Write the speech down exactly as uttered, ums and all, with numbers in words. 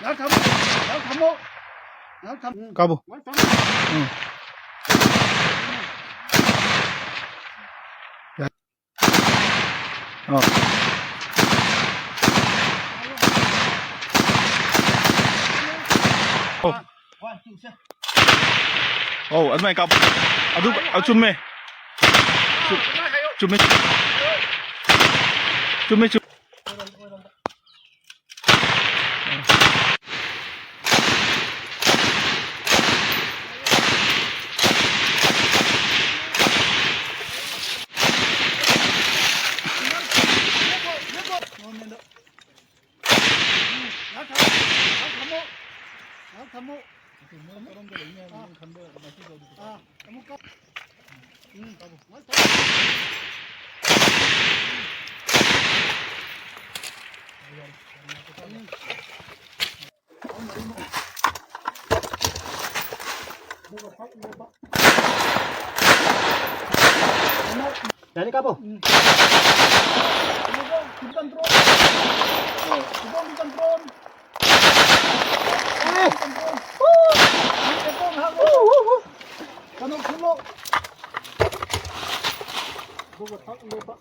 ꯉꯥꯏꯍꯥꯛ ꯊꯝꯃꯣ꯫ ꯉꯥꯏꯍꯥꯛ ꯊꯝꯃꯣ꯫ ꯉꯥꯏꯍꯥꯛ ꯊꯝꯃꯣ꯫ ꯎꯝ꯫ ꯀꯥꯕꯨ꯫ ꯉꯥꯏꯍꯥꯛ ꯊꯝꯃꯣ꯫ ꯎꯝ꯫ ꯑꯥ꯫ ꯑꯧ꯫ ꯑꯧ, ꯑꯗꯨꯃꯥꯏꯅ ꯀꯥꯞꯄꯨ꯫ ꯑꯗꯨ, ꯑ, ꯆꯨꯝꯃꯦ꯫ ꯆꯨ-, ꯆꯨꯝꯃꯦ꯫ ꯆꯨꯝꯃꯦ, ꯆꯨꯝꯃꯦ꯫ ꯉꯥꯏꯍꯥꯛ ꯊꯝꯃꯣ꯫ ꯉꯥꯏꯍꯥꯛ ꯊꯝꯃꯣ꯫ ꯉꯥꯏꯍꯥꯛ ꯊꯝꯃꯣ꯫ ꯀꯔꯣꯝꯗ ꯂꯩꯅꯤ ꯍꯥꯏꯕ ꯑꯥ꯫ ꯅꯪ ꯈꯟꯕ ꯃꯥꯏꯀꯩꯗꯣ ꯑꯗꯨ ꯑꯥ꯫ ꯑꯃꯨꯛ ꯀꯥꯞ-, ꯎꯝ꯫ ꯀꯥꯞꯄꯣ꯫ ꯉꯥꯏꯍꯥꯛ ꯊꯝꯃꯣ꯫ ꯎꯝ꯫ ꯌꯥꯅꯤ, ꯀꯥꯞꯄꯣ꯫ ꯀꯩꯅꯣ ꯈꯨꯜꯂꯣ꯫ ꯑꯗꯨꯒ ꯊꯛ ꯂꯦꯞꯄ꯫